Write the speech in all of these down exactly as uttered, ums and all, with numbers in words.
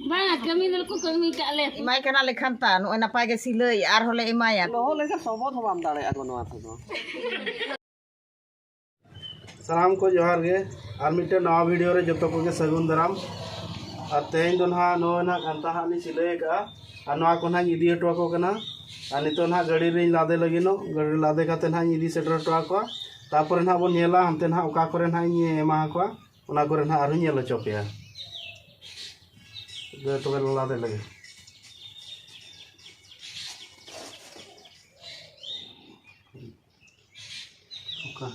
ᱵᱟᱝ, ᱠᱟᱹᱢᱤ ᱫᱚ ᱠᱚ ᱠᱟᱹᱢᱤ ᱠᱟᱜ ᱞᱮ᱾ ᱮᱢᱟᱭ ᱠᱟᱱᱟ ᱞᱮᱠᱷᱟᱱ ᱛᱟ ᱱᱚᱜᱼᱚᱭ ᱱᱟᱯᱟᱭ ᱜᱮ ᱥᱤᱞᱟᱹᱭ, ᱟᱨᱦᱚᱸ ᱞᱮ ᱮᱢᱟᱭᱟ᱾ ᱫᱚᱦᱚ ᱞᱮᱠᱷᱟᱱ ᱥᱚᱵᱚᱫ ᱦᱚᱸ ᱵᱟᱢ ᱫᱟᱲᱮᱭᱟᱜᱼᱟ ᱜᱚ ᱱᱚᱣᱟ ᱛᱮᱫᱚ᱾ ᱥᱟᱱᱟᱢ ᱠᱚ ᱡᱚᱦᱟᱨ ᱜᱮ᱾ ᱟᱨ ᱢᱤᱫᱴᱮᱱ ᱱᱟᱣᱟ ᱵᱷᱤᱰᱤᱭᱳ ᱨᱮ ᱡᱚᱛᱚ ᱠᱚᱜᱮ ᱥᱟᱹᱜᱩᱱ ᱫᱟᱨᱟᱢ᱾ ᱟᱨ ᱛᱮᱦᱮᱧ ᱫᱚ ᱱᱟᱦᱟᱜ ᱱᱚᱜᱼᱚᱭ ᱱᱟᱦᱟᱜ ᱠᱟᱱᱛᱷᱟ ᱦᱟᱸᱜ ᱞᱤᱧ ᱥᱤᱞᱟᱹᱭ ᱟᱠᱟᱫᱼᱟ᱾ ᱟᱨ ᱱᱚᱣᱟ ᱠᱚ ᱱᱟᱦᱟᱜ ᱤᱧ ᱤᱫᱤ ᱦᱚᱴᱚ ᱟᱠᱚ ᱠᱟᱱᱟ᱾ ᱟᱨ ᱱᱤᱛᱚᱜ ᱱᱟᱦᱟᱜ ᱜᱟᱹᱰᱤ ᱨᱤᱧ ᱞᱟᱫᱮ ᱞᱟᱹᱜᱤᱫᱚᱜ, ᱜᱟᱹᱰᱤ ᱨᱮ ᱞᱟᱫᱮ ᱠᱟᱛᱮ ᱱᱟᱦᱟᱜ ᱤᱧ ᱤᱫᱤ ᱥᱮᱴᱮᱨ ᱦᱚᱴᱚ ᱟᱠᱚᱣᱟ᱾ ᱛᱟᱨᱯᱚᱨᱮ ᱱᱟᱦᱟᱜ ᱵᱚᱱ ᱧᱮᱞᱟ ᱦᱟᱱᱛᱮ ᱱᱟᱦᱟᱜ ᱚᱠᱟ ᱠᱚᱨᱮ ᱱᱟᱦᱟᱜ ᱤᱧ ᱮᱢᱟ ᱟᱠᱚᱣᱟ, ᱚᱱᱟ ᱠᱚᱨᱮ ᱱᱟᱦᱟᱜ ᱟᱨᱦᱚᱸ ᱧᱮᱞ ᱦᱚᱪᱚ ᱯᱮᱭᱟ᱾ ᱫᱮ ᱛᱚᱵᱮ ᱞᱟᱫᱮ ᱞᱟᱹᱜᱤᱫ᱾ ᱚᱠᱟ?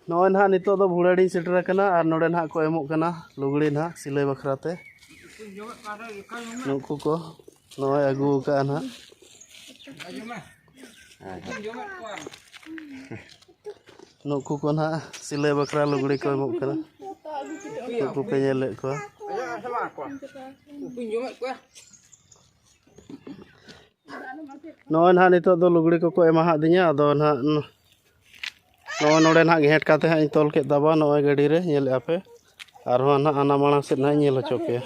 ᱱᱚᱜᱼᱚᱭ ᱱᱟᱦᱟᱜ ᱱᱤᱛᱚᱜ ᱫᱚ ᱵᱷᱩᱲᱟᱹᱰᱤᱧ ᱥᱮᱴᱮᱨ ᱟᱠᱟᱱᱟ ᱟᱨ ᱱᱚᱰᱮ ᱱᱟᱦᱟᱜ ᱠᱚ ᱮᱢᱚᱜ ᱠᱟᱱᱟ ᱞᱩᱜᱽᱲᱤ ᱱᱟᱦᱟᱜ ᱥᱤᱞᱟᱹᱭ ᱵᱟᱠᱷᱨᱟ ᱛᱮ᱾ ᱱᱩᱠᱩ ᱠᱚ ᱱᱚᱜᱼᱚᱭ ᱟᱹᱜᱩ ᱟᱠᱟᱫᱼᱟ ᱱᱟᱦᱟᱜ᱾ ᱱᱩᱠᱩ ᱠᱚ ᱱᱟᱦᱟᱜ ᱥᱤᱞᱟᱹᱭ ᱵᱟᱠᱷᱨᱟ ᱞᱩᱜᱽᱲᱤ ᱠᱚ ᱮᱢᱚᱜ ᱠᱟᱱᱟ᱾ ᱱᱩᱠᱩ ᱯᱮ ᱧᱮᱞᱮᱫ ᱠᱚᱣᱟ᱾ ᱱᱚᱜᱼᱚᱭ ᱱᱟᱦᱟᱜ ᱱᱤᱛᱚᱜ ᱫᱚ ᱞᱩᱜᱽᱲᱤ ᱠᱚᱠᱚ ᱮᱢᱟ ᱦᱟᱫᱤᱧᱟ᱾ ᱟᱫᱚ ᱱᱟᱦᱟᱜ ᱱᱚᱜᱼᱚᱭ ᱱᱚᱰᱮ ᱱᱟᱦᱟᱜ ᱜᱷᱮᱸᱴ ᱠᱟᱛᱮ ᱦᱟᱸᱜ ᱤᱧ ᱛᱚᱞ ᱠᱮᱫ ᱛᱟᱵᱚᱣᱟ ᱱᱚᱜᱼᱚᱭ ᱜᱟᱹᱰᱤ ᱨᱮ, ᱧᱮᱞᱮᱫᱼᱟ ᱯᱮ᱾ ᱟᱨᱦᱚᱸ ᱱᱟᱦᱟᱜ ᱦᱟᱱᱟ ᱢᱟᱲᱟᱝ ᱥᱮᱫ ᱱᱟᱦᱟᱜ ᱤᱧ ᱧᱮᱞ ᱦᱚᱪᱚ ᱯᱮᱭᱟ᱾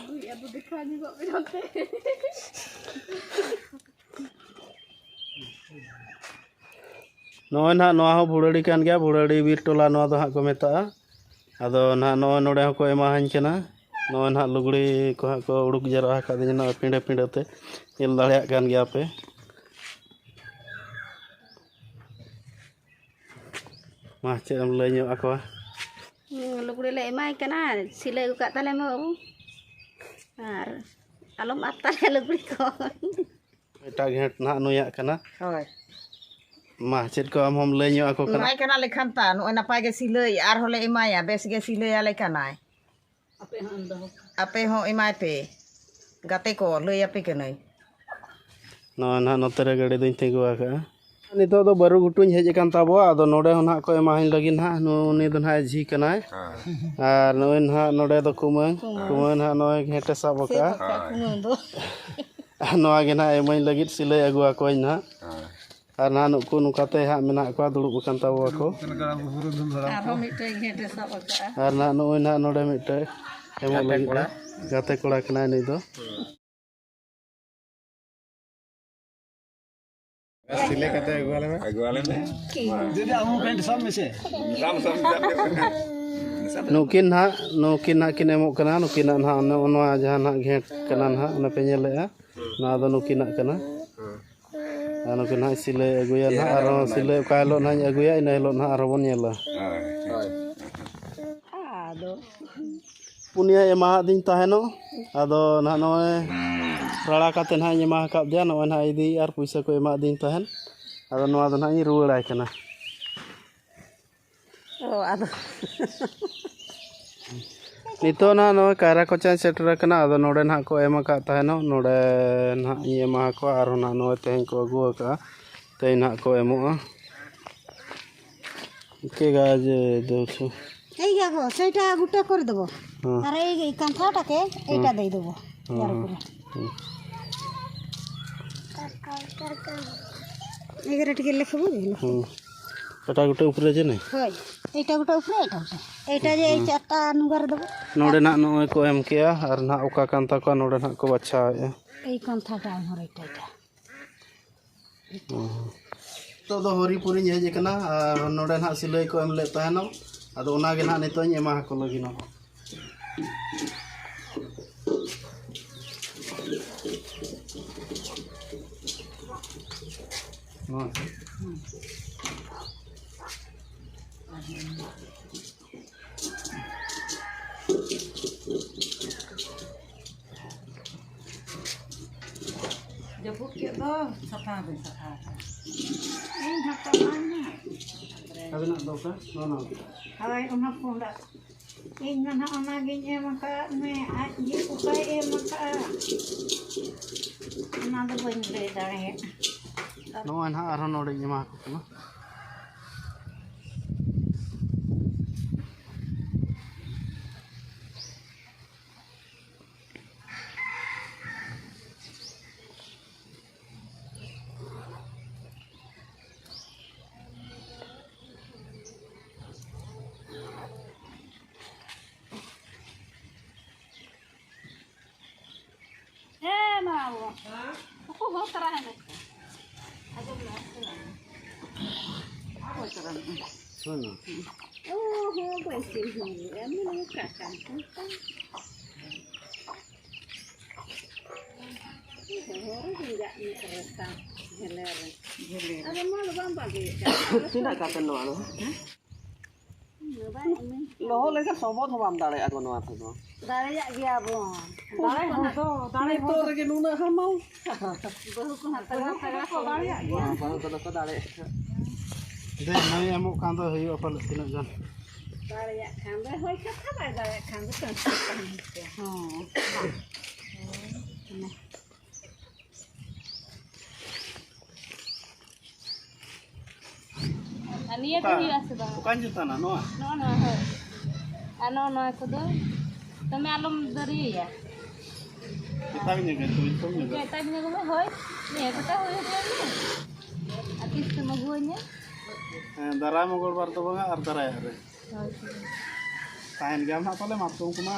ᱱᱚᱜᱼᱚᱭ ᱱᱟᱦᱟᱜ ᱱᱚᱣᱟ ᱦᱚᱸ ᱵᱷᱩᱲᱟᱹᱲᱤ ᱠᱟᱱ ᱜᱮᱭᱟ, ᱵᱷᱩᱲᱟᱹᱲᱤ ᱵᱤᱨ ᱴᱚᱞᱟ ᱱᱚᱣᱟ ᱫᱚ ᱦᱟᱸᱜ ᱠᱚ ᱢᱮᱛᱟᱜᱼᱟ᱾ ᱟᱫᱚ ᱱᱟᱦᱟᱜ ᱱᱚᱜᱼᱚᱭ ᱱᱚᱰᱮ ᱦᱚᱸᱠᱚ ᱮᱢᱟᱦᱟᱹᱧ ᱠᱟᱱᱟ᱾ ᱱᱚᱜᱼᱚᱭ ᱱᱟᱦᱟᱜ ᱞᱩᱜᱽᱲᱤ ᱠᱚ ᱦᱟᱸᱜ ᱠᱚ ᱩᱰᱩᱠ ᱡᱟᱣᱨᱟ ᱟᱠᱟᱫᱤᱧᱟ ᱱᱚᱜᱼᱚᱭ ᱯᱤᱸᱰᱟᱹ ᱯᱤᱸᱰᱟᱹ ᱛᱮ, ᱧᱮᱞ ᱫᱟᱲᱮᱭᱟᱜ ᱠᱟᱱ ᱜᱮᱭᱟ ᱯᱮ᱾ ᱢᱟ, ᱪᱮᱫ ᱮᱢ ᱞᱟᱹᱭ ᱧᱚᱜ ᱟᱠᱚᱣᱟ? ᱦᱩᱸ, ᱞᱩᱜᱽᱲᱤ ᱞᱮ ᱮᱢᱟᱭ ᱠᱟᱱᱟ, ᱥᱤᱞᱟᱹᱭ ᱟᱹᱜᱩ ᱠᱟᱜ ᱛᱟᱞᱮ ᱢᱮ ᱵᱟᱹᱵᱩ, ᱟᱨ ᱟᱞᱚᱢ ᱟᱫ ᱛᱟᱞᱮᱭᱟ ᱞᱩᱜᱽᱲᱤ ᱠᱚ᱾ ᱮᱴᱟᱜ ᱜᱷᱮᱸᱴ ᱱᱟᱦᱟᱜ ᱱᱩᱭᱟᱜ ᱠᱟᱱᱟ᱾ ᱦᱳᱭ᱾ ᱢᱟ, ᱪᱮᱫ ᱠᱚ ᱟᱢ ᱦᱚᱸᱢ ᱞᱟᱹᱭ ᱧᱚᱜ ᱟᱠᱚ ᱠᱟᱱᱟ? ᱮᱢᱟᱭ ᱠᱟᱱᱟᱞᱮ ᱠᱷᱟᱱ ᱛᱟ, ᱱᱚᱜᱼᱚᱭ ᱱᱟᱯᱟᱭ ᱜᱮ ᱥᱤᱞᱟᱹᱭ, ᱟᱨᱦᱚᱸ ᱞᱮ ᱮᱢᱟᱭᱟ, ᱵᱮᱥ ᱜᱮ ᱥᱤᱞᱟᱹᱭ ᱟᱞᱮ ᱠᱟᱱᱟᱭ᱾ ᱟᱯᱮ ᱦᱚᱸ ᱮᱢᱟᱭ ᱯᱮ, ᱜᱟᱛᱮ ᱠᱚ, ᱞᱟᱹᱭ ᱟᱯᱮ ᱠᱟᱹᱱᱟᱹᱧ᱾ ᱱᱚᱜᱼᱚᱭ ᱱᱟᱦᱟᱜ ᱱᱚᱛᱮ ᱨᱮ ᱜᱟᱹᱰᱤ ᱫᱚᱧ ᱛᱤᱸᱜᱩ ᱟᱠᱟᱫᱼᱟ᱾ ᱱᱤᱛᱚᱜ ᱫᱚ ᱵᱟᱹᱨᱩ ᱜᱷᱩᱴᱩᱧ ᱦᱮᱡ ᱟᱠᱟᱱ ᱛᱟᱵᱚᱣᱟ, ᱟᱫᱚ ᱱᱚᱰᱮ ᱦᱚᱸ ᱱᱟᱦᱟᱜ ᱠᱚ ᱮᱢᱟᱦᱟᱹᱧ ᱞᱟᱹᱜᱤᱫ ᱱᱟᱦᱟᱜ, ᱱᱩ-, ᱩᱱᱤ ᱫᱚ ᱱᱟᱦᱟᱜ ᱡᱷᱤ ᱠᱟᱱᱟᱭ᱾ ᱦᱮᱸ᱾ ᱟᱨ ᱱᱩᱭ ᱱᱟᱦᱟᱜ ᱱᱚᱰᱮ ᱫᱚ ᱠᱩᱢᱟᱹᱝ, ᱠᱩᱢᱟᱹᱝ᱾ ᱠᱩᱢᱟᱹᱝ ᱱᱟᱦᱟᱜ ᱱᱚᱜᱼᱚᱭ ᱜᱷᱮᱸᱴᱮ ᱥᱟᱵ ᱟᱠᱟᱫᱼᱟ᱾ ᱦᱳᱭ᱾ ᱠᱩᱢᱟᱹᱝ ᱫᱚ᱾ ᱟᱨ ᱱᱚᱣᱟ ᱜᱮ ᱱᱟᱦᱟᱜ ᱮᱢᱟᱹᱧ ᱞᱟᱹᱜᱤᱫ ᱥᱤᱞᱟᱹᱭ ᱟᱹᱜᱩ ᱟᱠᱚᱣᱟᱹᱧ ᱱᱟᱦᱟᱜ᱾ ᱦᱮᱸ᱾ ᱟᱨ ᱱᱟᱦᱟᱜ ᱱᱩᱠᱩ ᱱᱚᱝᱠᱟ ᱛᱮ ᱦᱟᱸᱜ ᱢᱮᱱᱟᱜ ᱠᱚᱣᱟ, ᱫᱩᱲᱩᱵ ᱟᱠᱟᱱ ᱛᱟᱵᱚᱣᱟ ᱠᱚ᱾ ᱟᱨᱦᱚᱸ ᱢᱤᱫᱴᱮᱡ ᱜᱷᱮᱸᱴᱮ ᱥᱟᱵ ᱟᱠᱟᱫᱼᱟ᱾ ᱟᱨ ᱱᱟᱦᱟᱜ ᱱᱩᱜᱼᱩᱭ ᱱᱟᱦᱟᱜ ᱱᱚᱰᱮ ᱢᱤᱫᱴᱮᱡ ᱮᱢᱚᱜ ᱜᱟᱛᱮ ᱞᱟᱹᱜᱤᱫ ᱠᱚᱲᱟ᱾ ᱫᱚ᱾ ᱜᱟᱛᱮ ᱠᱚᱲᱟ ᱠᱟᱱᱟᱭ ᱱᱩᱭ ᱫᱚ᱾ ᱥᱤᱞᱟᱹᱭ ᱠᱟᱛᱮ ᱟᱹᱜᱩ ᱟᱞᱮ ᱢᱮ᱾ ᱟᱹᱜᱩ ᱟᱞᱮ ᱢᱮ᱾ ᱫᱤᱫᱤ, ᱟᱢ ᱦᱚᱸ ᱯᱮᱱᱴ ᱥᱟᱵ ᱢᱮᱥᱮ᱾ ᱥᱟᱵ, ᱥᱟᱵ, ᱥᱟᱵ᱾ ᱱᱩᱠᱤᱱ ᱱᱟᱦᱟᱜ, ᱱᱩᱠᱤᱱ ᱱᱟᱦᱟᱜ ᱠᱤᱱ ᱮᱢᱚᱜ ᱠᱟᱱᱟ, ᱱᱩᱠᱤᱱᱟᱜ ᱱᱟᱦᱟᱜ ᱱᱚᱜᱼᱚ ᱱᱚᱣᱟ ᱡᱟᱦᱟᱸ ᱱᱟᱦᱟᱜ ᱜᱷᱮᱸᱴ ᱠᱟᱱᱟ ᱱᱟᱦᱟᱜ, ᱚᱱᱟ ᱯᱮ ᱧᱮᱞᱮᱜᱼᱟ, ᱱᱚᱣᱟ ᱫᱚ ᱱᱩᱠᱤᱱᱟᱜ ᱠᱟᱱᱟ᱾ ᱟᱨ ᱱᱩᱠᱤᱱ ᱱᱟᱦᱟᱜ ᱥᱤᱞᱟᱹᱭ ᱟᱹᱜᱩᱭᱟ ᱱᱟᱦᱟᱜ, ᱟᱨᱦᱚᱸ ᱥᱤᱞᱟᱹᱭ ᱚᱠᱟ ᱦᱤᱞᱳᱜ ᱱᱟᱦᱟᱜ ᱤᱧ ᱟᱹᱜᱩᱭᱟ, ᱤᱱᱟᱹ ᱦᱤᱞᱳᱜ ᱱᱟᱦᱟᱜ ᱟᱨᱦᱚᱸ ᱵᱚᱱ ᱧᱮᱞᱟ᱾ ᱦᱳᱭ᱾ ᱟᱫᱚ ᱯᱩᱱᱭᱟᱹ ᱮᱢᱟᱣᱟᱫᱤᱧ ᱛᱟᱦᱮᱱᱚᱜ᱾ ᱟᱫᱚ ᱱᱟᱦᱟᱜ ᱱᱚᱜᱼᱚᱭ ᱨᱟᱲᱟ ᱠᱟᱛᱮ ᱱᱟᱦᱟᱜ ᱤᱧ ᱮᱢᱟ ᱟᱠᱟᱫ ᱫᱮᱭᱟ᱾ ᱱᱚᱜᱼᱚᱭ ᱱᱟᱦᱟᱜ ᱤᱫᱤᱭᱮᱫᱼᱟ ᱟᱨ ᱯᱩᱭᱥᱟᱹ ᱠᱚ ᱮᱢᱟᱫᱤᱧ ᱛᱟᱦᱮᱱ᱾ ᱟᱫᱚ ᱱᱚᱣᱟ ᱫᱚ ᱱᱟᱦᱟᱜ ᱤᱧ ᱨᱩᱣᱟᱹᱲᱟᱭ ᱠᱟᱱᱟ᱾ ᱚ, ᱟᱫᱚ ᱱᱤᱛᱚᱜ ᱱᱟᱦᱟᱜ ᱱᱚᱜᱼᱚᱭ ᱠᱟᱭᱨᱟ ᱠᱚᱪᱟᱧ ᱥᱮᱴᱮᱨ ᱟᱠᱟᱱᱟ᱾ ᱟᱫᱚ ᱱᱚᱰᱮ ᱱᱟᱦᱟᱜ ᱠᱚ ᱮᱢ ᱟᱠᱟᱫ ᱛᱟᱦᱮᱱᱚᱜ, ᱱᱚᱰᱮ ᱱᱟᱦᱟᱜ ᱤᱧ ᱮᱢᱟ ᱠᱚᱣᱟ᱾ ᱟᱨᱦᱚᱸ ᱱᱟᱦᱟᱜ ᱱᱚᱜᱼᱚᱭ ᱛᱮᱦᱮᱧ ᱠᱚ ᱟᱹᱜᱩ ᱟᱠᱟᱫᱼᱟ, ᱛᱮᱦᱮᱧ ᱱᱟᱦᱟᱜ ᱠᱚ ᱮᱢᱚᱜᱼᱟ᱾ ᱤᱱᱠᱟᱹ ᱜᱮ ᱡᱮ ᱫᱚ ᱥᱩ- ᱮᱭ ᱜᱮ ᱟᱵᱚ ᱥᱮᱴᱟ ᱜᱩᱴᱟ ᱠᱚᱨᱮ ᱫᱚᱵᱚ᱾ ᱦᱮᱸ᱾ ᱟᱨ ᱮᱭ ᱜᱮ ᱠᱟᱱᱛᱷᱟ ᱴᱟᱠᱮ ᱮᱭᱴᱟ ᱦᱮᱸ᱾ ᱫᱮᱭ ᱫᱚᱵᱚ᱾ ᱦᱮᱸ, ᱭᱟᱨ ᱦᱮᱸ᱾ ᱯᱩᱨᱟ᱾ ᱦᱮᱸ᱾ ᱮᱜᱟᱨᱚ ᱴᱤ ᱜᱮ ᱞᱮᱠᱷᱟ ᱵᱚ ᱫᱮ ᱞᱮᱠᱷᱟ᱾ ᱦᱮᱸ᱾ ᱮᱴᱟᱜ ᱜᱩᱴᱟ ᱩᱯᱨᱮ ᱡᱮ ᱱᱮ? ᱦᱳᱭ᱾ ᱮᱭᱴᱟ ᱜᱩᱴᱟ ᱩᱯᱨᱮ ᱮᱭᱴᱟ ᱜᱩᱴᱟ᱾ ᱮᱭᱴᱟ ᱡᱮ ᱮᱭ ᱦᱮᱸ᱾ ᱪᱟᱨᱴᱟ ᱱᱩᱜᱟᱨ ᱫᱚᱵᱚ᱾ ᱱᱚᱰᱮ ᱱᱟᱜ ᱱᱚᱜᱼᱚᱭ ᱠᱚ ᱮᱢ ᱠᱮᱜᱼᱟ ᱟᱨ ᱱᱟᱜ ᱚᱠᱟ ᱠᱟᱱ ᱛᱟᱠᱚᱣᱟ ᱱᱚᱰᱮ ᱱᱟᱜ ᱠᱚ ᱵᱟᱪᱷᱟᱣᱮᱜᱼᱟ᱾ ᱮᱭ ᱠᱟᱱᱛᱷᱟ ᱴᱟ ᱦᱚᱸ ᱮᱭᱴᱟ ᱮᱭᱴᱟ᱾ ᱱᱤᱛᱚᱜ ᱫᱚ ᱦᱚᱨᱤᱯᱩᱨᱤᱧ ᱦᱮᱡ ᱟᱠᱟᱱᱟ ᱟᱨ ᱱᱚᱰᱮ ᱱᱟᱦᱟᱜ ᱥᱤᱞᱟᱹᱭ ᱠᱚ ᱮᱢ ᱞᱮᱫ ᱛᱟᱦᱮᱱᱚᱜ, ᱟᱫᱚ ᱚᱱᱟᱜᱮ ᱱᱟᱦᱟᱜ ᱱᱤᱛᱚᱜ ᱤᱧ ᱮᱢᱟ ᱟᱠᱚ ᱞᱟᱹᱜᱤᱫ ᱱᱚᱜ᱾ ᱱᱚᱣᱟ᱾ ᱡᱟᱹᱯᱩᱫ ᱠᱮᱫ ᱫᱚ ᱥᱟᱯᱷᱟ ᱦᱚᱸ ᱵᱟᱹᱧ ᱥᱟᱯᱷᱟ ᱟᱠᱟᱫᱟ᱾ ᱤᱧ ᱦᱟᱛᱟᱣᱟ ᱱᱟᱦᱟᱜ᱾ ᱟᱵᱮᱱᱟᱜ ᱫᱚ ᱚᱠᱟ? ᱱᱚᱣᱟ, ᱱᱚᱣᱟ᱾ ᱦᱳᱭ, ᱚᱱᱟ ᱯᱩᱸᱰᱟᱜ᱾ ᱤᱧ ᱢᱟ ᱱᱟᱦᱟᱜ ᱚᱱᱟᱜᱤᱧ ᱮᱢ ᱟᱠᱟᱫ ᱢᱮ, ᱟᱡ ᱜᱮ ᱚᱠᱟᱭ ᱮᱢ ᱟᱠᱟᱫᱼᱟ, ᱚᱱᱟ ᱫᱚ ᱵᱟᱹᱧ ᱞᱟᱹᱭ ᱫᱟᱲᱮᱭᱟᱜᱼᱟ᱾ ᱱᱚᱜᱼᱚᱭ ᱱᱟᱦᱟᱜ ᱟᱨᱦᱚᱸ ᱱᱚᱰᱮᱧ ᱮᱢᱟ ᱠᱚ ᱠᱟᱱᱟ᱾ ᱦᱮᱸ, ᱢᱟ ᱵᱟᱵᱟ᱾ ᱩᱠᱩ ᱦᱚᱸ ᱛᱟᱨᱟ ᱦᱮᱱᱟᱜ ᱠᱚᱣᱟ᱾ ᱟᱸᱡᱚᱢ ᱢᱮ, ᱟᱸᱡᱚᱢ ᱢᱮ᱾ ᱚᱠᱚᱭ ᱛᱟᱨᱟ ᱦᱮᱱᱟᱜ ᱠᱚᱣᱟ? ᱦᱳᱭ, ᱢᱟ᱾ ᱚ, ᱦᱚᱸ, ᱵᱟᱹᱧ ᱪᱤᱱᱦᱟᱹᱣ ᱞᱮᱫᱼᱟ᱾ ᱢᱮᱱᱟᱢ ᱚᱠᱟ ᱠᱟᱱ ᱪᱚᱝ? ᱦᱚᱨ ᱨᱮ ᱡᱟᱜ ᱢᱮ ᱨᱟᱥᱛᱟ ᱡᱷᱟᱹᱞᱮ ᱨᱮ᱾ ᱡᱷᱟᱹᱞᱮ ᱨᱮ᱾ ᱟᱫᱚ ᱱᱚᱣᱟ ᱫᱚ ᱵᱟᱢ ᱵᱟᱹᱜᱤᱭᱮᱫ ᱠᱟᱱᱟ᱾ ᱛᱤᱱᱟᱹᱜ ᱠᱟᱛᱮ ᱱᱚᱣᱟ ᱫᱚ? ᱦᱮᱸ? ᱞᱚᱦᱚᱫ ᱞᱮᱠᱷᱟᱱ ᱥᱚᱵᱚᱫ ᱦᱚᱸ ᱵᱟᱢ ᱫᱟᱲᱮᱭᱟᱜᱼᱟ ᱜᱚ ᱱᱚᱣᱟ ᱛᱮᱫᱚ᱾ ᱫᱟᱲᱮᱭᱟᱜ ᱜᱮᱭᱟ ᱵᱚᱱ᱾ ᱫᱟᱲᱮ ᱦᱚᱲ ᱫᱚ, ᱫᱟᱲᱮ ᱦᱚᱲ ᱱᱤᱛᱚᱜ ᱫᱚ᱾ ᱨᱮᱜᱮ ᱱᱩᱱᱟᱹᱜ ᱦᱟᱢᱟᱞ᱾ ᱵᱟᱹᱦᱩ ᱠᱚᱦᱚᱸ ᱛᱟᱜᱲᱟ ᱛᱟᱜᱲᱟ ᱠᱚ ᱫᱟᱲᱮᱭᱟᱜ ᱜᱮᱭᱟ᱾ ᱵᱟᱹᱦᱩ ᱠᱚᱫᱚ ᱠᱚ ᱫᱟᱲᱮᱭᱟᱜ ᱜᱮᱭᱟ᱾ ᱫᱮ, ᱱᱩᱭ ᱮᱢᱚᱜ ᱠᱷᱟᱱ ᱫᱚ ᱦᱩᱭᱩᱜᱼᱟ ᱯᱟᱞᱮ ᱛᱤᱱᱟᱹᱜ ᱜᱟᱱ᱾ ᱫᱟᱲᱮᱭᱟᱜ ᱠᱷᱟᱱ ᱫᱚ ᱦᱳᱭ ᱠᱟᱛᱷᱟ, ᱵᱟᱭ ᱫᱟᱲᱮᱭᱟᱜ ᱠᱷᱟᱱ ᱫᱚ ᱪᱚᱝ ᱛᱟᱦᱮᱱ ᱜᱮᱭᱟ᱾ ᱦᱚᱸ᱾ ᱟᱨ ᱱᱤᱭᱟᱹ ᱫᱚ ᱚᱠᱟ, ᱦᱩᱭᱩᱜᱼᱟ ᱥᱮ ᱵᱟᱝ? ᱚᱠᱟᱧ ᱡᱩᱛᱟᱱᱟ? ᱱᱚᱣᱟ? ᱱᱚᱜᱼᱚ ᱱᱚᱣᱟ, ᱦᱳᱭ᱾ ᱟᱨ ᱱᱚᱜᱼᱚ ᱱᱚᱣᱟ ᱠᱚᱫᱚ ᱫᱚᱢᱮ ᱟᱞᱚᱢ ᱫᱟᱹᱨᱭᱟᱹᱭᱟ᱾ ᱮᱴᱟᱜ ᱧᱚᱜ ᱜᱮ, ᱛᱩᱭ ᱛᱩᱢ ᱧᱚᱜ ᱜᱮ᱾ ᱮᱴᱟᱜ ᱧᱚᱜ ᱜᱮ, ᱦᱳᱭ᱾ ᱱᱤᱭᱟᱹ ᱠᱚᱛᱮ ᱦᱩᱭ ᱦᱚᱪᱚᱭ ᱢᱮ᱾ ᱟᱨ ᱛᱤᱥ ᱛᱮᱢ ᱟᱹᱜᱩᱣᱟᱹᱧᱟ? ᱦᱮᱸ, ᱫᱟᱨᱟᱭ ᱢᱚᱝᱜᱚᱞᱵᱟᱨ ᱫᱚ ᱵᱟᱝᱟ, ᱟᱨ ᱫᱟᱨᱟᱭᱟᱜ ᱨᱮ᱾ ᱦᱳᱭ, ᱦᱳᱭ᱾ ᱛᱟᱦᱮᱱ ᱜᱮᱭᱟᱢ ᱱᱟᱦᱟᱜ ᱯᱟᱞᱮ, ᱢᱟᱛᱠᱚᱢ ᱠᱚᱢᱟ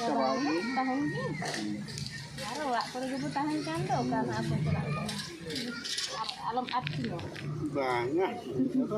ᱪᱟᱵᱟᱣ ᱪᱟᱵᱟᱭᱮᱱᱟ, ᱜᱮ᱾ ᱛᱟᱦᱮᱱ ᱜᱮ᱾ ᱟᱨ ᱚᱲᱟᱜ ᱠᱚᱨᱮ ᱜᱮᱵᱚ ᱛᱟᱦᱮᱱ ᱠᱟᱱ ᱫᱚ, ᱚᱠᱟ ᱱᱟᱜ ᱵᱚ ᱪᱟᱞᱟᱜ ᱠᱟᱱᱟ? ᱟᱨ ᱟᱞᱚᱢ ᱟᱹᱛᱠᱤᱨᱚᱜ᱾ ᱵᱟᱝᱟ, ᱟᱫᱚ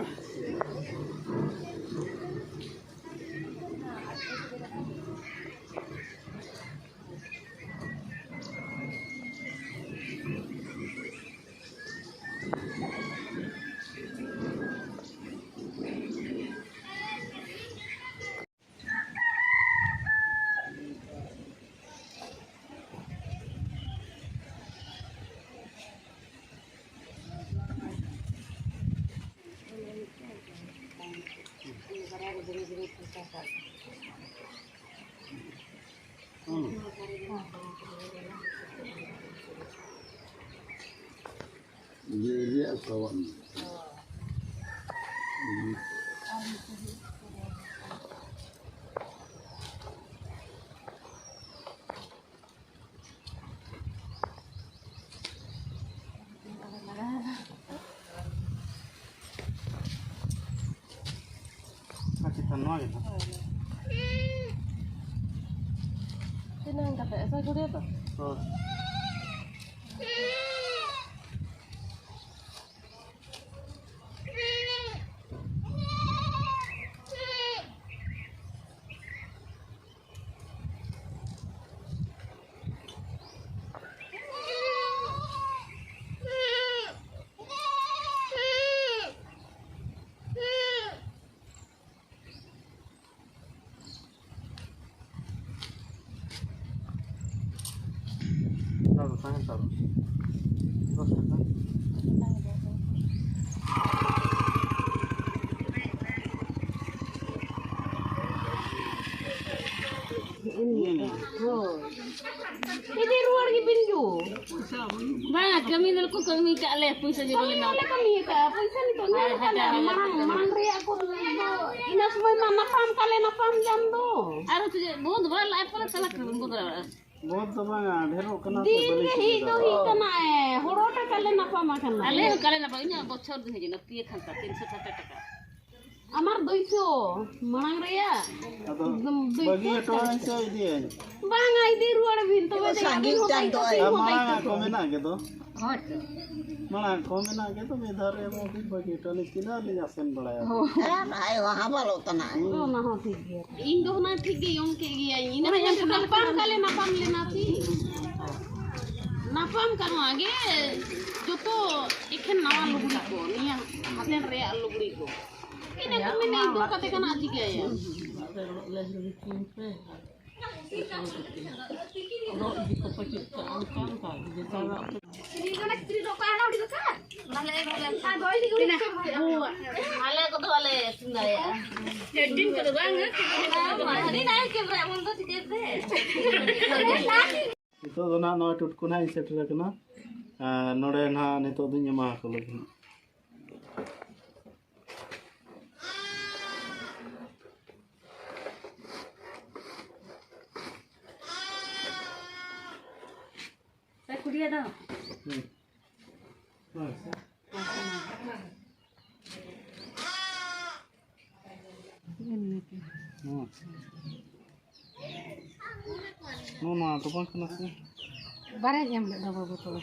ᱟᱨ ᱪᱮᱛᱟᱱ ᱱᱚᱣᱟ ᱜᱮ ᱛᱚ? ᱛᱤᱱᱟᱹᱜ ᱠᱟᱛᱮ? ᱥᱚᱭ ᱠᱩᱲᱤ ᱛᱚ? ᱦᱳᱭ᱾ ᱚᱱᱟ ᱫᱚ ᱛᱟᱦᱮᱸ ᱦᱟᱛᱟᱲᱚᱜ᱾ ᱫᱚᱥ ᱴᱟᱠᱟ᱾ ᱦᱳᱭ᱾ ᱤᱫᱤ ᱨᱩᱣᱟᱹᱲ ᱜᱮᱵᱤᱱ ᱡᱩ᱾ ᱵᱟᱝ, ᱠᱟᱹᱢᱤ ᱫᱚ ᱠᱚ ᱠᱟᱹᱢᱤ ᱠᱟᱜ ᱞᱮ, ᱯᱩᱭᱥᱟᱹ ᱡᱚᱢᱟ ᱠᱟᱹᱢᱤ ᱞᱮ᱾ ᱵᱟᱞᱮ ᱠᱟᱹᱢᱤ ᱠᱟᱜᱼᱟ, ᱯᱩᱭᱥᱟᱹ ᱱᱤᱛᱚᱜ ᱧᱟᱢ ᱦᱟᱡᱟᱨ, ᱠᱟᱱᱟ᱾ ᱦᱟᱡᱟᱨ, ᱢᱟᱲᱟᱝ, ᱦᱟᱡᱟᱨ᱾ ᱢᱟᱲᱟᱝ ᱨᱮᱭᱟᱜ ᱠᱚ ᱫᱚ ᱤᱱᱟᱹ ᱥᱚᱢᱚᱭ ᱢᱟ ᱧᱟᱯᱟᱢ ᱛᱟᱞᱮ, ᱧᱟᱯᱟᱢ ᱡᱟᱢ ᱫᱚ᱾ ᱟᱨᱚ ᱪᱮᱫ ᱵᱚᱱᱫ ᱵᱟᱭ ᱞᱟᱜᱼᱟ, ᱯᱟᱞᱮ ᱥᱟᱞᱟ ᱠᱚ ᱵᱚᱱᱫ ᱵᱟᱲᱟᱜᱼᱟ᱾ ᱵᱚᱱᱫ ᱫᱚ ᱵᱟᱝᱟ, ᱰᱷᱮᱨᱚᱜ ᱠᱟᱱᱟ ᱥᱮ ᱫᱤᱱ ᱵᱟᱹᱞᱤᱧ ᱜᱮ ᱦᱤᱡᱩᱜ ᱪᱤᱠᱟᱹ ᱫᱚ ᱫᱟᱲᱮᱭᱟᱜᱼᱟ᱾ ᱦᱤᱡᱩᱜ ᱠᱟᱱᱟ, ᱮ, ᱦᱳᱲᱳ ᱴᱟᱠᱟ ᱞᱮ ᱧᱟᱯᱟᱢ ᱟᱠᱟᱱᱟ᱾ ᱟᱞᱮ ᱦᱚᱸ ᱠᱟᱞᱮ ᱧᱟᱯᱟᱢ, ᱤᱧᱟᱹᱜ ᱵᱚᱪᱷᱚᱨ ᱫᱤᱱ ᱦᱤᱡᱩᱜ ᱠᱟᱱᱟ, ᱯᱤᱭᱟᱹ ᱠᱷᱟᱱᱛᱟ, ᱛᱤᱱᱥᱚ ᱥᱟᱴ ᱴᱟᱠᱟ᱾ ᱟᱢᱟᱨ ᱫᱩᱭᱥᱚ ᱢᱟᱲᱟᱝ ᱨᱮᱭᱟᱜ᱾ ᱟᱫᱚ ᱫᱩᱭᱥᱚ ᱵᱟᱹᱜᱤ ᱦᱚᱴᱚ ᱟᱹᱧ ᱥᱮ ᱤᱫᱤᱭᱟᱹᱧ? ᱵᱟᱝᱟ, ᱤᱫᱤ ᱨᱩᱣᱟᱹᱲ ᱵᱤᱱ, ᱛᱚᱵᱮ ᱟᱫᱚ ᱫᱮ ᱟᱹᱵᱤᱱ ᱥᱟᱺᱜᱤᱧ ᱦᱚᱸ ᱡᱟᱝ ᱫᱚ ᱫᱟᱭᱤᱛᱛᱚ, ᱟᱭ᱾ ᱥᱤᱧ ᱟᱨ ᱦᱚᱸ ᱢᱟᱲᱟᱝ ᱫᱟᱭᱤᱛᱛᱚ ᱟᱜ ᱠᱚ ᱠᱚ᱾ ᱢᱮᱱᱟᱜ ᱜᱮᱫᱚ? ᱦᱳᱭ ᱛᱚ᱾ ᱢᱟᱲᱟᱝ ᱟᱜ ᱠᱚ ᱢᱮᱱᱟᱜ ᱜᱮᱫᱚ, ᱢᱤᱫ ᱫᱷᱟᱣ ᱨᱮ ᱮᱢᱚᱜ ᱵᱤᱱ, ᱵᱟᱹᱜᱤ ᱦᱚᱴᱚ ᱟᱹᱞᱤᱧ, ᱛᱤᱱᱟᱹᱜ ᱞᱤᱧ ᱟᱥᱮᱱ ᱵᱟᱲᱟᱭᱟ? ᱦᱳᱭ᱾ ᱟᱨ ᱟᱭᱳ ᱦᱟᱢᱟᱞ ᱚᱜ ᱠᱟᱱᱟᱭ᱾ ᱚᱱᱟ ᱦᱚᱸ ᱴᱷᱤᱠ ᱜᱮᱭᱟ᱾ ᱤᱧ ᱫᱚ ᱦᱩᱱᱟᱹᱝ ᱴᱷᱤᱠ ᱜᱮ ᱡᱚᱢ ᱠᱮᱫ ᱜᱮᱭᱟᱹᱧ᱾ ᱤᱱᱟᱹ ᱚᱱᱟ ᱛᱟᱭᱚᱢ ᱧᱮᱞ ᱱᱟᱯᱟᱢ ᱠᱟᱞᱮ ᱱᱟᱯᱟᱢ ᱞᱮᱱᱟ ᱪᱮ? ᱱᱟᱯᱟᱢ ᱠᱟᱱᱟ ᱜᱮ, ᱡᱚᱛᱚ ᱮᱠᱷᱮᱱ ᱱᱟᱣᱟ ᱞᱩᱜᱽᱲᱤ ᱠᱚ, ᱱᱤᱭᱟᱹ ᱦᱟᱥᱮᱱ ᱨᱮᱭᱟᱜ ᱞᱩᱜᱽᱲᱤ ᱠᱚ᱾ ᱤᱱᱟᱹ ᱠᱚ ᱢᱮᱱᱟ, ᱤᱧ ᱫᱚ ᱠᱟᱛᱮ ᱠᱟᱱᱟ ᱪᱤᱠᱟᱹᱭᱟ? ᱟᱞᱮ ᱠᱚᱫᱚ ᱵᱟᱞᱮ ᱤᱥᱤᱱ ᱫᱟᱲᱮᱭᱟᱜᱼᱟ᱾ ᱦᱟᱹᱰᱤ ᱱᱟᱭ ᱠᱮᱢᱨᱟ ᱮᱢᱚᱱ ᱫᱚ ᱪᱤᱠᱟᱹᱛᱮ? ᱱᱤᱛᱚᱜ ᱫᱚ ᱱᱟᱦᱟᱜ ᱱᱚᱜᱼᱚᱭ ᱴᱩᱴᱠᱩ ᱱᱟᱦᱟᱜ ᱤᱧ ᱥᱮᱴᱮᱨ ᱟᱠᱟᱱᱟ᱾ ᱟᱨ ᱱᱚᱰᱮ ᱱᱟᱦᱟᱜ ᱱᱤᱛᱚᱜ ᱫᱚᱧ ᱮᱢᱟ ᱟᱠᱚ ᱞᱟᱹᱜᱤᱫ᱾ ᱥᱮ ᱠᱩᱰᱤᱭᱟ ᱫᱚ᱾ ᱦᱩᱸ᱾ ᱦᱳᱭ ᱥᱮ᱾ ᱦᱩᱸ᱾ ᱱᱚᱣᱟ ᱱᱚᱣᱟ ᱫᱚ ᱵᱟᱝ ᱠᱟᱱᱟ ᱥᱮ? ᱵᱟᱨᱭᱟᱧ ᱮᱢ ᱞᱮᱫ ᱫᱚ ᱵᱟᱹᱵᱩ ᱛᱚᱵᱮ᱾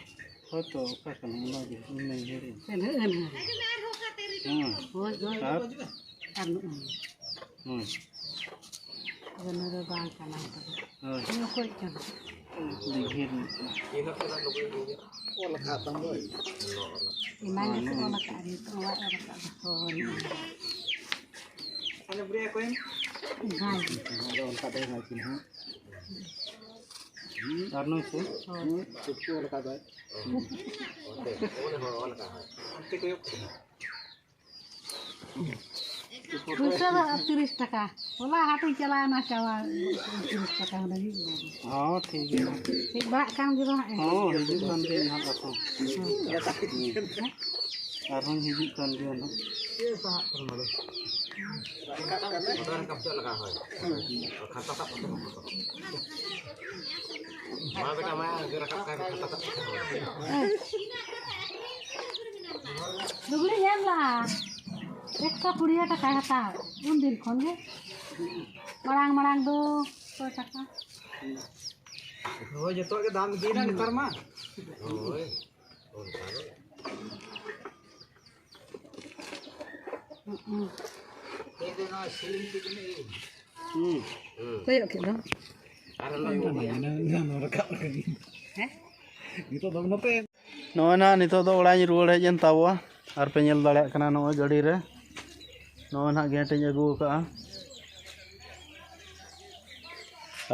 ᱦᱳᱭᱛᱳ, ᱚᱠᱟ ᱠᱟᱱᱟ? ᱚᱱᱟ ᱜᱮ ᱤᱧ ᱢᱟᱧ ᱦᱤᱲᱤᱧ᱾ ᱟᱹᱱᱦᱟᱹ, ᱟᱹᱱᱦᱟᱹ᱾ ᱦᱮᱸ᱾ ᱦᱳᱭ, ᱦᱳᱭ᱾ ᱟᱨ? ᱟᱨ ᱱᱚᱜᱼᱚᱭ᱾ ᱦᱳᱭ᱾ ᱟᱫᱚ ᱱᱚᱣᱟ ᱫᱚ ᱵᱟᱝ ᱠᱟᱱᱟ ᱛᱚᱵᱮ᱾ ᱦᱳᱭ᱾ ᱱᱚᱣᱟ ᱚᱠᱚᱭ ᱠᱟᱱᱟ? ᱟᱹᱰᱤ ᱰᱷᱮᱨ ᱧᱚᱜ ᱠᱟᱱᱟ᱾ ᱚᱞ ᱟᱠᱟᱫ ᱛᱟᱢ ᱫᱚᱭ᱾ ᱮᱱᱟᱝ ᱜᱮᱠᱚ ᱚᱞ ᱟᱠᱟᱫᱼᱟ, ᱱᱤᱛᱚᱜ ᱦᱚᱸ ᱵᱟᱭ ᱚᱞ ᱟᱠᱟᱫ ᱫᱚ᱾ ᱦᱳᱭ᱾ ᱟᱫᱚ ᱚᱱᱠᱟ ᱛᱮ ᱦᱟᱸᱜ ᱠᱤᱱ ᱦᱟᱸᱜ᱾ ᱟᱨ ᱱᱩᱭ ᱥᱮ? ᱦᱳᱭ᱾ ᱦᱩᱸ, ᱪᱮᱫ ᱠᱚ ᱚᱞ ᱟᱠᱟᱫ ᱫᱚᱭ? ᱚᱱᱛᱮ ᱠᱚᱭᱚᱜ ᱠᱟᱱᱟ᱾ ᱯᱩᱭᱥᱟᱹ ᱫᱚ ᱛᱤᱨᱤᱥ ᱴᱟᱠᱟ᱾ ᱦᱚᱞᱟ ᱦᱟᱴᱤᱧ ᱪᱟᱞᱟᱣᱮᱱᱟ, ᱪᱟᱵᱟ ᱛᱤᱨᱤᱥ ᱴᱟᱠᱟ ᱦᱩᱱᱟᱹᱝ ᱢᱤᱫ ᱵᱟᱨ᱾ ᱦᱚᱸ, ᱴᱷᱤᱠ ᱜᱮᱭᱟ᱾ ᱴᱷᱤᱠ ᱵᱟᱲᱟᱜ ᱠᱟᱱ ᱜᱮ ᱫᱚ ᱦᱟᱸᱜ᱾ ᱦᱚᱸ, ᱦᱤᱡᱩᱜ ᱠᱟᱱ ᱜᱮᱭᱟ ᱱᱟᱦᱟᱜ ᱟᱨᱦᱚᱸ᱾ ᱦᱮᱸ? ᱟᱨᱦᱚᱸᱧ ᱦᱤᱡᱩᱜ ᱠᱟᱱ ᱜᱮᱭᱟ ᱱᱟᱦᱟᱜ᱾ ᱞᱩᱜᱽᱲᱤ ᱧᱮᱞ ᱞᱟᱦᱟ᱾ ᱮᱠᱥᱚ ᱠᱩᱲᱤ ᱴᱟᱠᱟᱭ ᱦᱟᱛᱟᱣ᱾ ᱩᱱ ᱫᱤᱱ ᱠᱷᱚᱱ ᱜᱮ᱾ ᱢᱟᱲᱟᱝ ᱢᱟᱲᱟᱝ ᱫᱚ ᱥᱚ ᱴᱟᱠᱟ᱾ ᱦᱳᱭ, ᱡᱚᱛᱚᱣᱟᱜ ᱜᱮ ᱫᱟᱢ ᱤᱫᱤᱭᱮᱱᱟ ᱱᱮᱛᱟᱨ ᱢᱟ᱾ ᱦᱳᱭ, ᱚᱱᱠᱟ ᱜᱮ᱾ ᱦᱩᱸ᱾ ᱛᱮᱦᱮᱧ ᱫᱚ ᱱᱚᱣᱟ ᱥᱤᱞᱤᱝ ᱪᱮᱫ ᱠᱟᱱᱟ? ᱦᱩᱸ᱾ ᱠᱚᱭᱚᱜ ᱠᱮᱫ ᱫᱚ᱾ ᱟᱨ ᱚᱱᱟ ᱨᱟᱠᱟᱵ ᱠᱟᱱᱟ᱾ ᱦᱮᱸ? ᱱᱤᱛᱚᱜ ᱫᱚ ᱱᱚᱛᱮ᱾ ᱱᱚᱜᱼᱚᱭ ᱱᱟᱦᱟᱜ ᱱᱤᱛᱚᱜ ᱫᱚ ᱚᱲᱟᱜ ᱤᱧ ᱨᱩᱣᱟᱹᱲ ᱦᱮᱡ ᱮᱱ ᱛᱟᱵᱚᱣᱟ᱾ ᱟᱨ ᱯᱮ ᱧᱮᱞ ᱫᱟᱲᱮᱭᱟᱜ ᱠᱟᱱᱟ ᱱᱚᱜᱼᱚᱭ ᱜᱟᱹᱰᱤ ᱨᱮ ᱱᱚᱜᱼᱚᱭ ᱱᱟᱦᱟᱜ ᱜᱮᱸᱴ ᱤᱧ ᱟᱹᱜᱩ ᱟᱠᱟᱫᱼᱟ᱾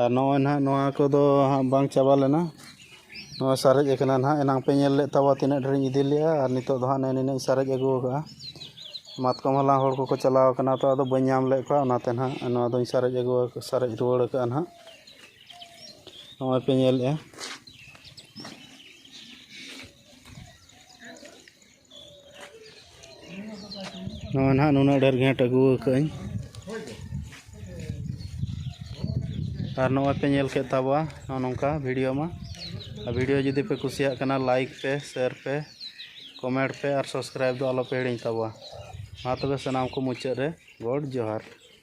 ᱟᱨ ᱱᱚᱜᱼᱚᱭ ᱱᱟᱦᱟᱜ ᱱᱚᱣᱟ ᱠᱚᱫᱚ ᱦᱟᱸᱜ ᱵᱟᱝ ᱪᱟᱵᱟ ᱞᱮᱱᱟ᱾ ᱱᱚᱣᱟ ᱥᱟᱨᱮᱡ ᱟᱠᱟᱱᱟ ᱱᱟᱦᱟᱜ᱾ ᱮᱱᱟᱝ ᱯᱮ ᱧᱮᱞ ᱞᱮᱫ ᱛᱟᱵᱚᱣᱟ ᱛᱤᱱᱟᱹᱜ ᱰᱷᱮᱨᱤᱧ ᱤᱫᱤ ᱞᱮᱜᱼᱟ, ᱟᱨ ᱱᱤᱛᱚᱜ ᱫᱚ ᱦᱟᱸᱜ ᱱᱮ ᱱᱤᱱᱟᱹᱜ ᱤᱧ ᱥᱟᱨᱮᱡ ᱟᱹᱜᱩ ᱟᱠᱟᱫᱼᱟ᱾ ᱢᱟᱛᱠᱚᱢ ᱦᱟᱞᱟᱝ ᱦᱚᱲ ᱠᱚᱠᱚ ᱪᱟᱞᱟᱣ ᱟᱠᱟᱱᱟ, ᱛᱚ ᱟᱫᱚ ᱵᱟᱹᱧ ᱧᱟᱢ ᱞᱮᱫ ᱠᱚᱣᱟ, ᱚᱱᱟᱛᱮ ᱱᱟᱦᱟᱜ ᱱᱚᱣᱟ ᱫᱚᱧ ᱥᱟᱨᱮᱡ ᱟᱹᱜᱩ ᱟᱠ- ᱥᱟᱨᱮᱡ ᱨᱩᱣᱟᱹᱲ ᱟᱠᱟᱫᱼᱟ ᱱᱟᱦᱟᱜ᱾ ᱱᱚᱜᱼᱚᱭ ᱯᱮ ᱧᱮᱞᱮᱫᱼᱟ, ᱱᱚᱜᱼᱚᱭ ᱱᱟᱦᱟᱜ ᱱᱩᱱᱟᱹᱜ ᱰᱷᱮᱨ ᱜᱷᱮᱸᱴ ᱟᱹᱜᱩ ᱟᱠᱟᱫ ᱟᱹᱧ᱾ ᱟᱨ ᱱᱚᱜᱼᱚᱭ ᱯᱮ ᱧᱮᱞ ᱠᱮᱫ ᱛᱟᱵᱚᱣᱟ ᱱᱚᱜᱼᱚ ᱱᱚᱝᱠᱟ ᱵᱷᱤᱰᱤᱭᱳ ᱢᱟ᱾ ᱟᱨ ᱵᱷᱤᱰᱤᱭᱳ ᱡᱩᱫᱤ ᱯᱮ ᱠᱩᱥᱤᱭᱟᱜ ᱠᱟᱱᱟ, ᱞᱟᱭᱤᱠ ᱯᱮ, ᱥᱮᱭᱟᱨ ᱯᱮ, ᱠᱚᱢᱮᱱᱴ ᱯᱮ ᱟᱨ ᱥᱟᱵᱥᱠᱨᱟᱭᱤᱵ ᱫᱚ ᱟᱞᱚ ᱯᱮ ᱦᱤᱲᱤᱧ ᱛᱟᱵᱚᱣᱟ᱾ ᱢᱟ ᱛᱚᱵᱮ ᱥᱟᱱᱟᱢ ᱠᱚ ᱢᱩᱪᱟᱹᱫ ᱨᱮ ᱜᱚᱰ ᱡᱚᱦᱟᱨ᱾